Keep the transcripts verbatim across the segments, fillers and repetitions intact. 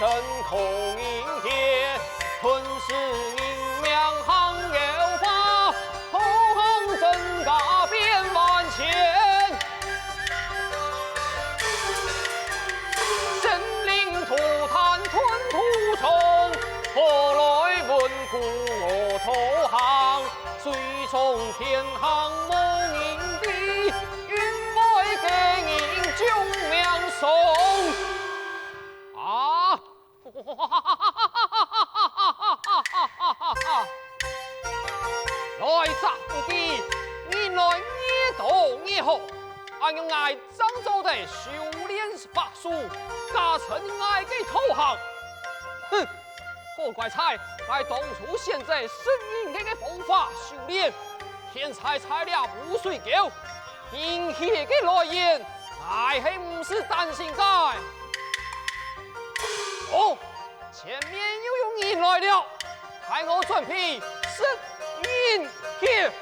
人可人嫌，吞食人命行妖法，好行真假变万千。生灵涂炭吞吐虫，何来问 故我投降，虽中天下无人知，因为个人救命送。啊！来者不拒，越来越多越好。恁樣𠊎正做得修煉法術，加成𠊎个道行。哼！ 好怪哉，𠊎當初選擇食人个个方法修煉，現在在這泸水溝，人氣个來源，𠊎係毋使擔心个。哦，前面又有人來了，待𠊎準備食人血。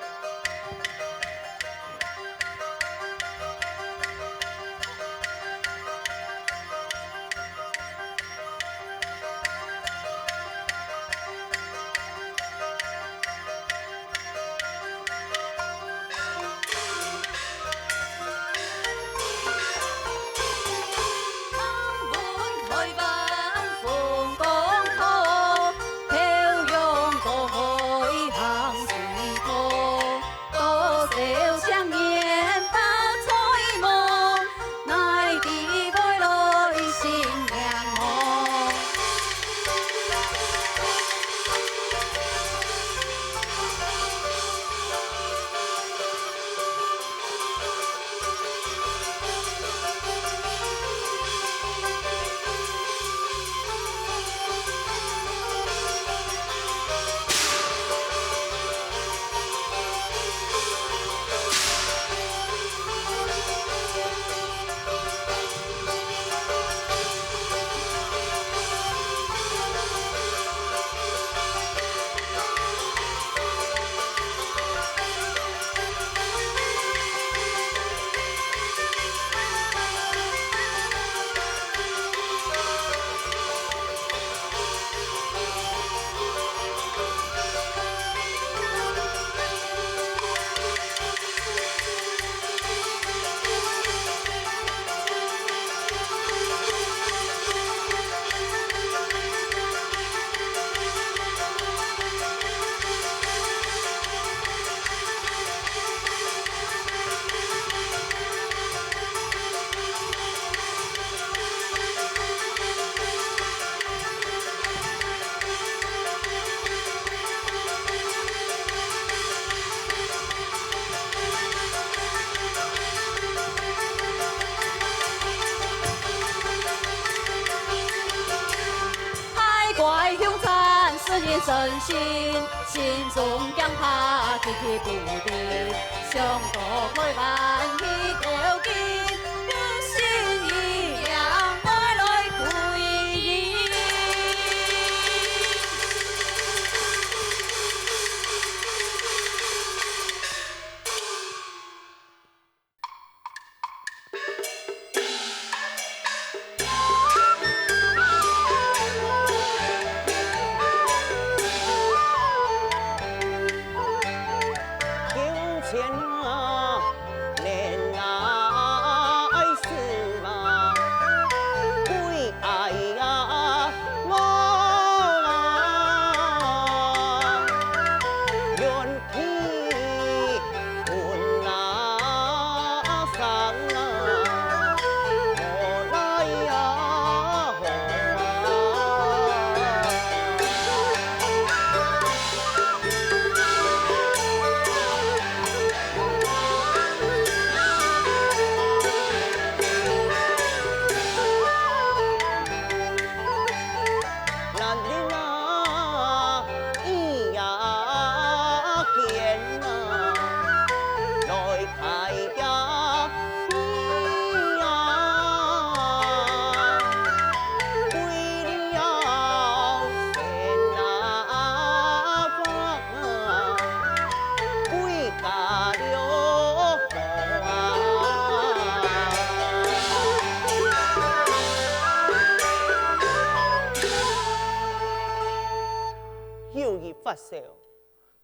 燒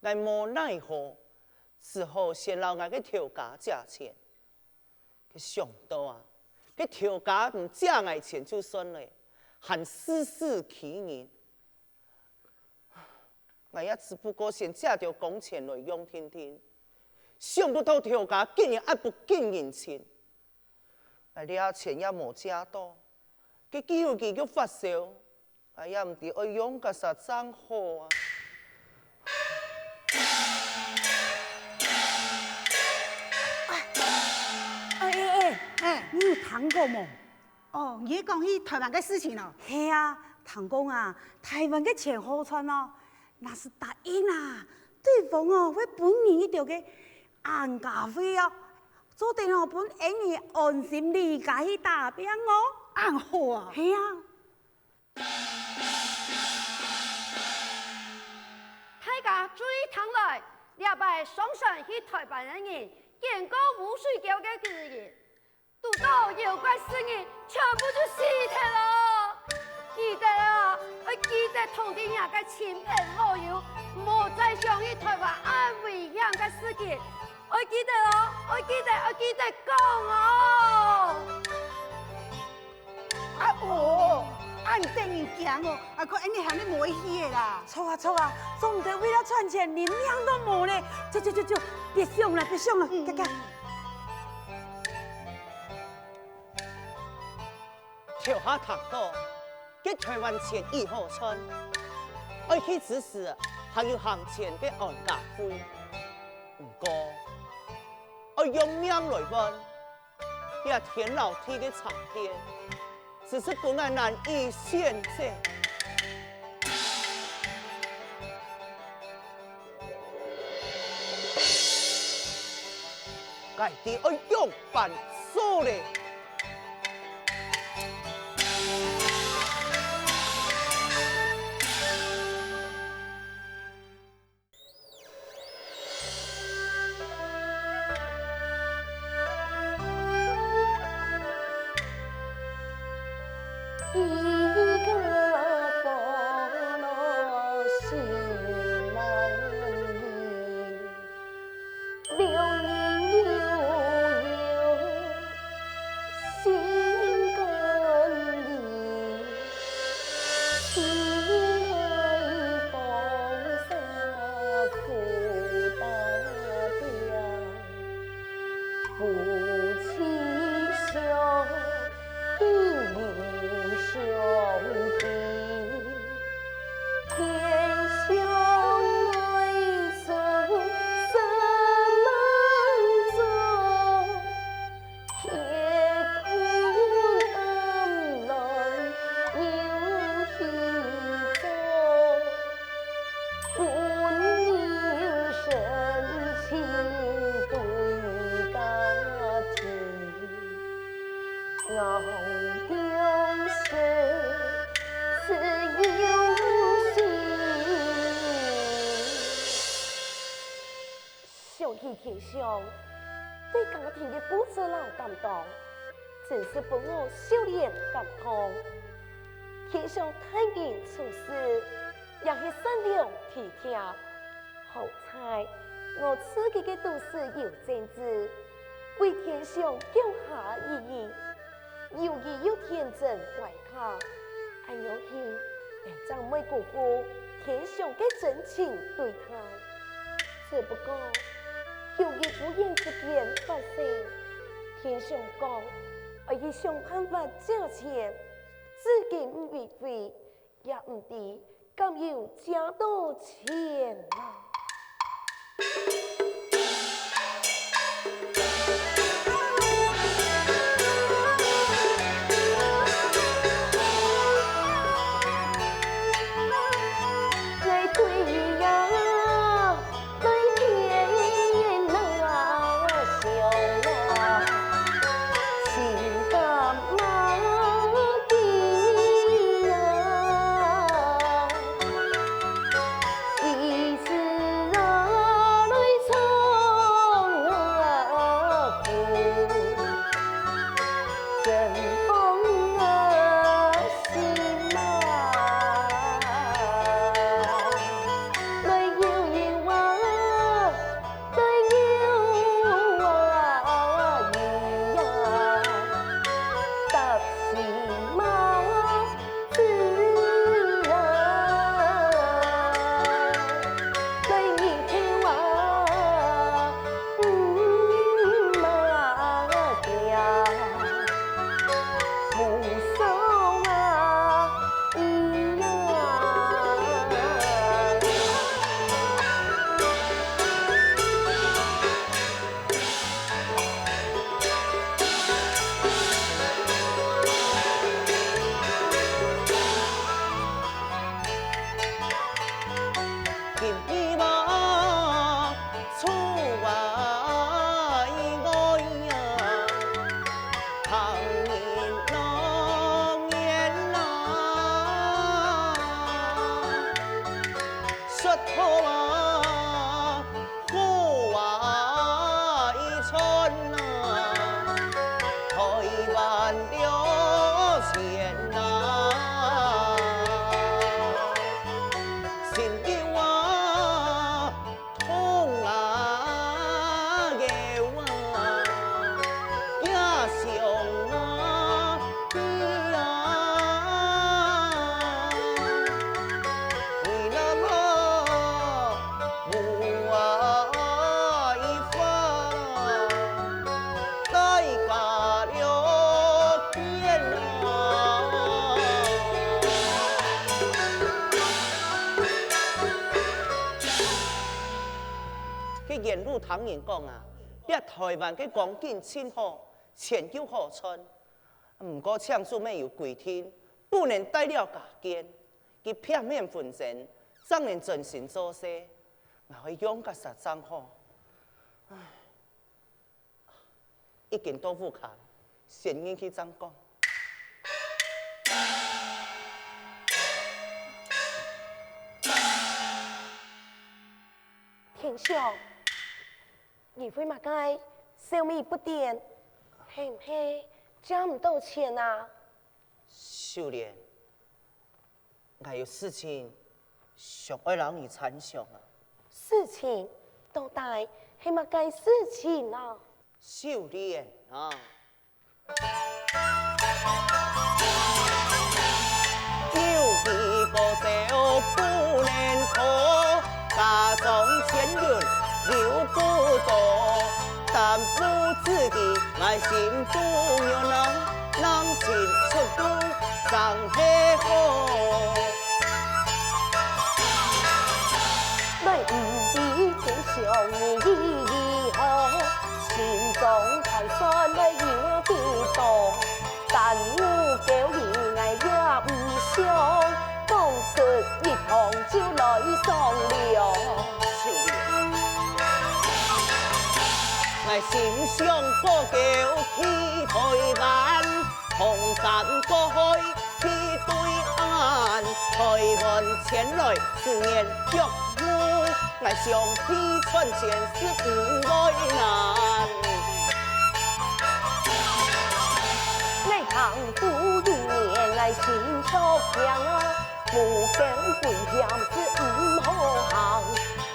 ，𠊎無奈何，只好先摎𠊎个頭家借錢。佢想到啊，佢頭家毋借𠊎錢就算了，還自私欺人。 𠊎也只不過先借兜工錢來用定定，想不到頭家竟然恁不近人情。𠊎這錢也無借到，佢既有佢个發燒，𠊎也毋知愛用个啥正好啊！哎哎哎，哎，你有聽過無？ 哦，你係講去臺灣个事情哦？係啊，聽講啊，臺灣个錢好賺哦，若係答應啊，對方哦會分你一條个安家費哦，做得哦分𫣆俚安心離家去打拚哦。恁好啊！係啊。大家注意聽來，這擺上船去臺灣个人，見過烏水溝个居民， 堵到妖怪食人，全部就死忒囉！記得哦，愛記得通知若个親朋好友，莫再想去臺灣恁危險个事情。愛記得哦，愛記得，愛記得講哦！啊哦，恁得人驚哦！啊，看恁樣行得無去个啦！著啊，著啊，做毋得為了賺錢，連命都無呢！走走走走，別想了，別想了，嗯，快快！ 頭下聽到，該臺灣錢已好賺，愛去之時還有閒錢个安家費。毋過，愛用命來換，這天摎地个差別，實在分𠊎難以選擇。 𠊎知愛仰般做咧。想起天祥對家庭个付出摎擔當，真係分𠊎笑臉感動。天祥待人處事也係善良體貼，好彩𠊎自家个肚屎有正直，為天祥降下一日，有佢又天真乖 巧，恁樣去，𠊎正毋會辜負天祥个真情對待。只不過，有一忽然之間發生，天祥講，愛去想辦法借錢，至今毋回覆，也毋知 敢有借到錢啊？好啊，好啊，一春啊，台灣六千啊，新舊啊，通啊，有啊，也相啊。 佢沿路聽人講啊，這台灣个光景盡好，錢又好賺。 毋過請注乜有規定，不能帶了家眷，佢避免紛爭，正能專心做事。𠊎愛仰結煞正好？唉，已經到屋下，先入去正講。天祥，你為麼个愁眉不展？係毋係借毋到錢啊？ 秀蓮，𠊎有事情想愛摎你參詳啊。事情？到底係麼个事情啊？秀蓮啊！有幾个愁不能脫，家中千銀留不多，但不知佢 𠊎心肚軟啊，難尋出路正係好。來毋知天上你意如何，心中盤算來有幾多，但有狗語𠊎也毋想，講出一通就來商量。 𠊎心想過橋去台灣，通山過海去對岸。台灣遷來思念腳目，𠊎想去賺錢實毋會難。𠊎聽夫人言，𠊎心著驚啊， 無根危險實毋好行，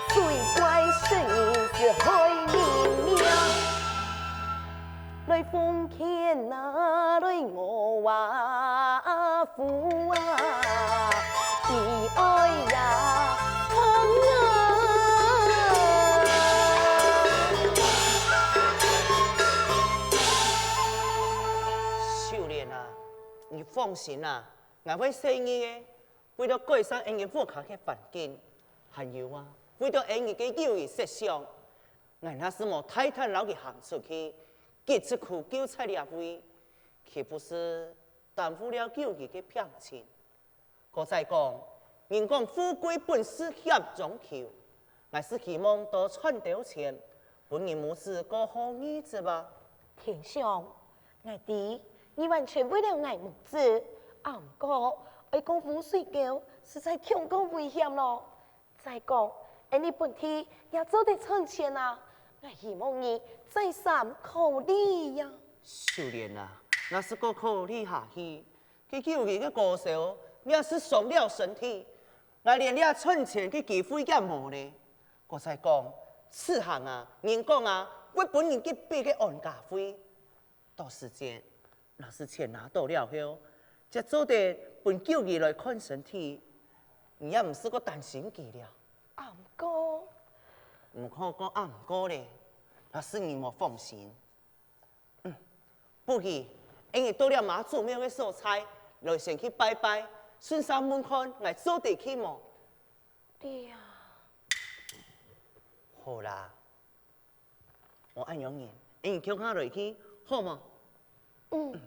水怪食人實害人命。來奉勸啊，來我啊，夫啊，你愛呀，疼啊！秀蓮啊，你放心啊，𠊎會細義个。 為了改善恩人屋下个環境，還有啊，為了恩人个友誼設想，𠊎若係無大膽摎佢行出去，佢一直苦糾在這位，豈不是耽誤了友誼个病情？過再講，人講富貴本是險中求， 𠊎係希望多賺兜錢，分人母子過好日子啊。天祥，𠊎知你完全為了𠊎母子，啊毋過愛過烏水溝，實在強過危險咯。再講，恩俚本地也做得賺錢啊，𠊎希望你再三考慮呀。秀蓮啊，若係過考慮下去， 該久日个高燒，若係傷了身體，𠊎連這賺錢个機會也無咧。過再講，此行啊，人講啊，會分人幾筆个安家費。到時節，若係錢拿到了後，就做得分久日來看身體，你也毋使過擔心佢了。啊毋過，毋好講啊毋過咧，若係你無放心， 嗯，不如，𠊎等到了媽祖廟个所在，來先去拜拜，順續問看𠊎做得去無？對啊。好啦，無恁樣人，𠊎等共下來去，好無？嗯。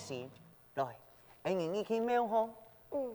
心。來，𫣆人你去廟吼。嗯。